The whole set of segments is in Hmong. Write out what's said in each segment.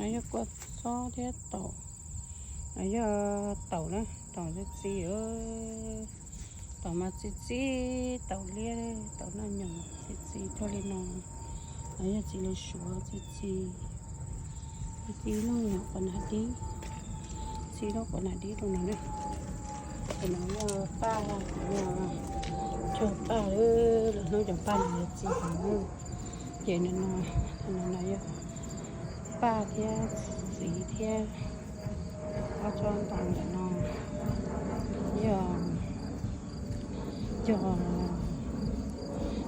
Yog kua txob thiab taum, yog taum na, taum txi txiv, taum mas txi txiv, taum liab, taum noj nyoos txi txiv tuaj li no. Yog txiv lws suav txi txiv, txi lub nyuam quav nam dib, txi lub quav nam dib rau no na. Ces no yog paj, yog cog paj, los hnub cov paj no yog txi heev. Ces no, no yog paj thiab txiv thiab ob tsob ntoo ntawm no yog, yog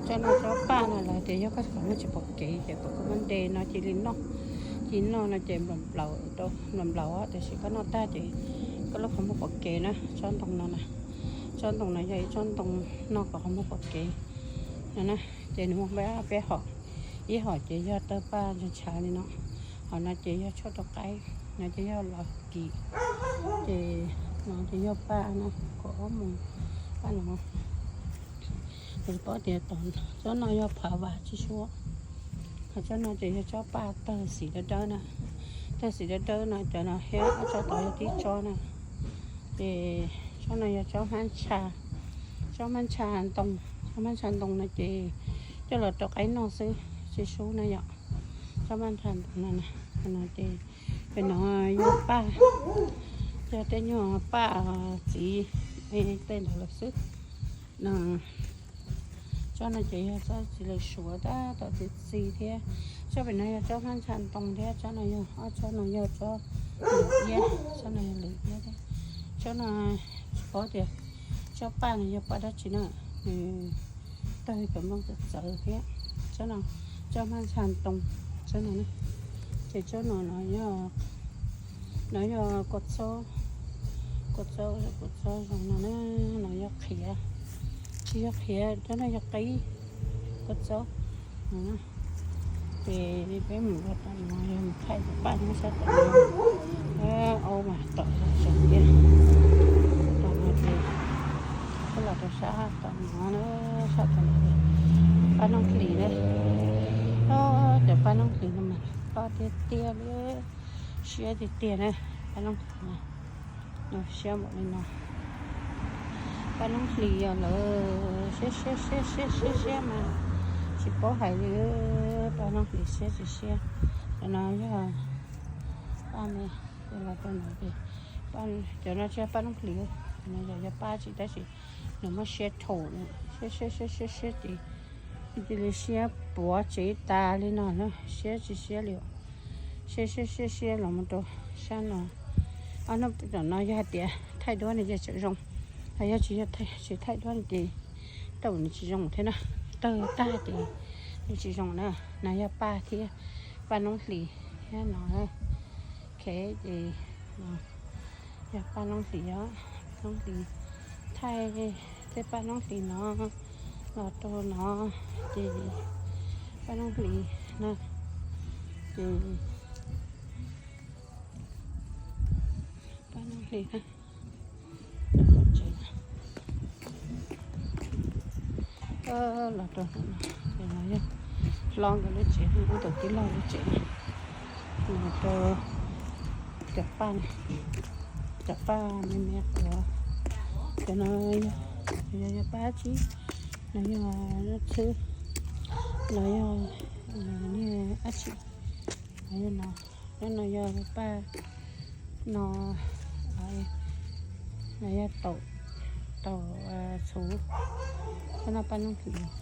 tsob no tsob paj no lawv tias yog koj qhov muag tsis pom kev ces kom koj muab nte no cia li noj. Cia li noj no ces nplaum nplaum, nplaum nplaum, tiam sis koj noj tag ces koj lub qhov muag pom kev na. Tsob ntoo no na, tsob ntoo no yog ib tsob ntoo noj kom qhov muag pom kev no na. Ces nws muaj peb hom, ib hom ces yog tawg paj ntshav ntshav li no, hom no ces yog tshuaj rau qaib, no ces yog los kim, ces no ces yog paj no, kaum ob mus paj no. Ces paub tias tsob no yog phav vas tsis suav. Ho tsob no ces yog tsob paj tawg xim dawb dawb na, tawg xim dawb dawb no, cov no thiab ob tsob tod yog tib tsob na. Ces tsob no yog tsob hmab ntsha, tsob hmab ntsha ntoo, tsob hmab ntsha ntoo no ces coj los rau qaib noj xwb tsis sub na yom. Tsob hmab ntsha ntoo no, no ces pem no yog paj, yog tej nyuag paj txiv tej ntawd lawm xwb no. Tsob no ces yog tsob txiv lws suav tab tom txi txiv thiab. Tsob pem no yog tsob hmab ntsha ntoo thiab, tsob no yog, ob tsob no yog tsob lws iab, tsob no yog lws iab thiab. Tsob no tsis paub tias tsob paj no yog paj dab tsi na, nws tawg cov nplooj txawv txawv thiab. Tsob no tsob hmab ntsha ntoo, tsob no na. Ces tsob no no yog, no yog kua txob, kua txob, kua txob zoo no na, no yog qhiav, tsis yog qhiav, tsob no yog qib, kua txob no. Ces peb mus rau tom no, yog mus thaij cov paj nyob sab tom no, aub mas tom zoo tiag. Tom no ces peb los rau sab tom no na, sab tom no paj noob hlis na. Cov paj noob hlis no mas loj tiag tiag li, siab tiag tiag na. Paj noob hlis no, no siab npaum li no. Paj noob hlis os lawv siab siab siab siab siab siab mas tsis paub hais li, paj noob hlis siab tsis siab. Cov no yog paj me, cov no tsis yog paj noob hlis, no yog paj tsis tab sis nws muaj siab dhau, siab siab siab siab siab ces cia li siab puav tsev tas li no na, siab tsis siab li. Siab siab siab siab los mus rau sab no. Ob hnub tom no yog hais tias thaij duab no ces tseem zoo, ho yog tsis yog tsis thaij duab no ces tau nws tsis zoo thiab na, tawg tag ces nws tsis zoo na. No yog paj thiab, paj noob hlis thiab no. Ces yog paj noob hlis os, noob hlis, thaij tej paj noob hlis no los rau no, ces paj noob hlis na, ces paj noob hlis na, los rau no, ces no yog hlob nkawd lub tsev, wb tus tij laug lub tsev, los rau cov paj, cov paj me me quav, cov no yog, yog paj dab tsi, no yog noj txhwb, no yog niag dab tsi, no yog no, no yog paj no, no yog taum, taum txhuv, tsob no paj noob hlis,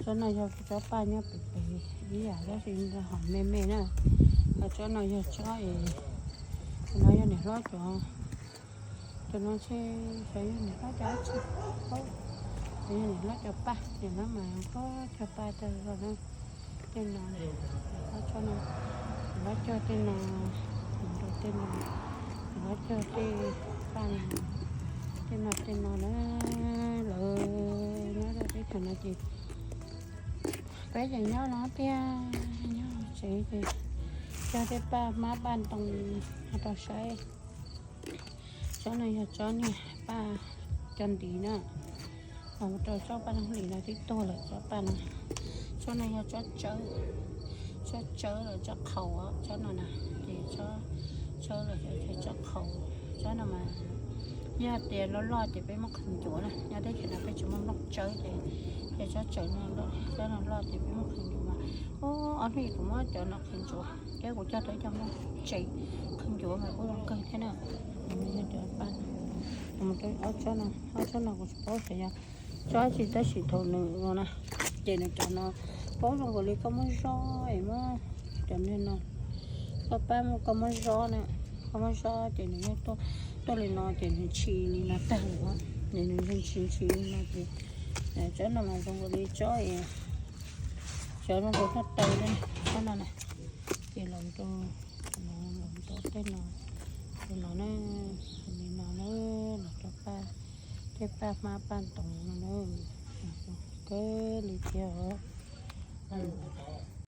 tsob no yog tsob paj nyob pem pem ib yam tab sis hom me me na, ho tsob no yog tsob, no yog niam hlob cov, cov no ntshe xyov yog niam hlob cov dab tsi, xyov yog niam hlob cov paj, niam hlob mas hlob cog paj tag zog na. Tej no, niam hlob cog no, niam hlob cog tej no, mus rau tej no, niam hlob cog tej paj no, tej no tej no na, lawv nyob rau teb chaws no ces peb ces nyob no tiag, nyob tsev ces cog tej paj hmab paj ntoo rau saib. Tsob no yog tsob niag paj cog ntiv na, los rau tsob paj noob hlis no twb tuag lawm tsob paj no. Tsob no yog tsob tsawb, tsob tsawb los tsob qhaus, tsob no na, ces Tsob, tsob los yog tsob qhaus, tsob no mas yog tias loj loj ces peb muab qhwv ncuav na, nyob teb chaws no peb tsis muaj nplooj tsawb ces, ces tsob tsawv no, tsob no loj ces peb muab qhwv ncuav mas, ob hnub kuv muab cov no qhwv ncuav thiab kuv coj tau ib co nplooj tsev qhwv ncuav mas kuj zoo kawg thiab na. Yog cov paj, ob tsob no, ob tsob no kuv tsis paub xyov yog tsob tsi tab sis thaum nws no na, ces nws cov no paub zoo nkaus li koj muab zob es muab cov niag no, koj pab muab, koj muab zob na, koj muab zob ces nws yeej tuaj li no ces nws ntshis li no tag lawm, ces nws ntshis ntshis li no ces tsob no mas zoo nkaus li tsob, tsob zoo nkaus tsob taw li tsob no na, ces los rau, los rau tej no, rau no na, li no na, los rau paj, tej paj hmab paj ntoos no na, kawg li thiab os.